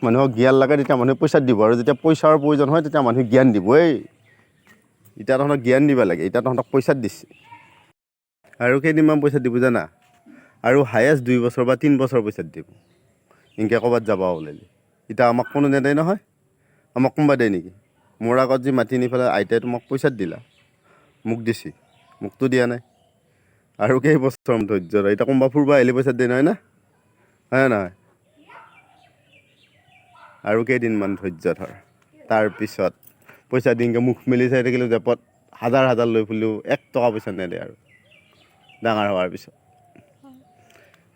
মানুহক জ্ঞান লাগে তেতিয়া মানুহে পইচা দিব, আৰু যেতিয়া পইচাৰ প্ৰয়োজন হয় তেতিয়া মানুহে জ্ঞান দিব। এই এতিয়া তহঁতক জ্ঞান দিব লাগে, এতিয়া তহঁতক পইচা দিছে। আৰু কেইদিনমান পইচা দিব জানা? আৰু হায়েষ্ট 2 বছৰ বা 3 বছৰ পইচা দিব। এনেকৈ ক'ৰবাত যাব ওলালে এতিয়া আমাক কোনো নেদে নহয়। আমাক কোনোবা দিয়ে নেকি? মোৰ আগত যি মাতি নি পেলাই আইতাই তোমাক পইচা দিলা, মোক দিছি? মোকতো দিয়া নাই। আৰু কেইবছৰ ধৈৰ্য ধৰ। এতিয়া কোনোবা ফুৰিব আহিলে পইচা দিয়ে নহয় না? হয় নহয়? আৰু কেইদিনমান ধৈৰ্য ধৰ, তাৰপিছত পইচা দিনকে মুখ মেলি চাই থাকিলেও, জেপত হাজাৰ হাজাৰ লৈ ফুৰিলেও 1 টকা পইচা নেদে আৰু ডাঙৰ হোৱাৰ পিছত।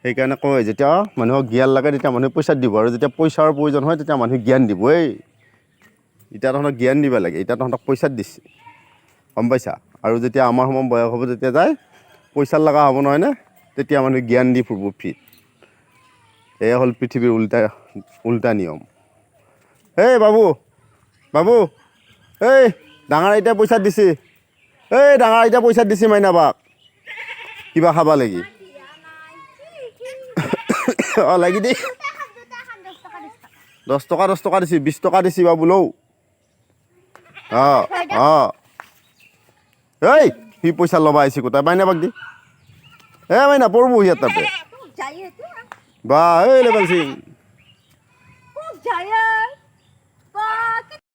সেইকাৰণে কয়, যেতিয়া মানুহক জ্ঞান লাগে তেতিয়া মানুহে পইচা দিব, আৰু যেতিয়া পইচাৰ প্ৰয়োজন হয় তেতিয়া মানুহে জ্ঞান দিব। এই এতিয়া তহঁতক জ্ঞান দিব লাগে, এতিয়া তহঁতক পইচা দিছে, গম পাইছা? আৰু যেতিয়া আমাৰ সমান বয়স হ'ব, তেতিয়া যায় পইচাৰ লগা হ'ব নহয়নে? তেতিয়া মানুহে জ্ঞান দি ফুৰিব ফ্ৰীত। এয়া হ'ল পৃথিৱীৰ উল্টা উল্টা নিয়ম। এই বাবু, বাবু, এই ডাঙৰ আইতা পইচা দিছে। এই ডাঙৰ আইতা পইচা দিছে মাইনা বাক কিবা খাবা লাগি। অঁ, লাগি দেই। 10 টকা, 10 টকা দিছি, 20 টকা দিছি বাবু, লওঁ। অঁ অঁ এই সি পইচা ল'বা আহিছে কোথায়? মাইনা বাক দি। এ মাইনা, পৰবো ইয়াত তাতে। বা, এই লেবেল সিং। যায়।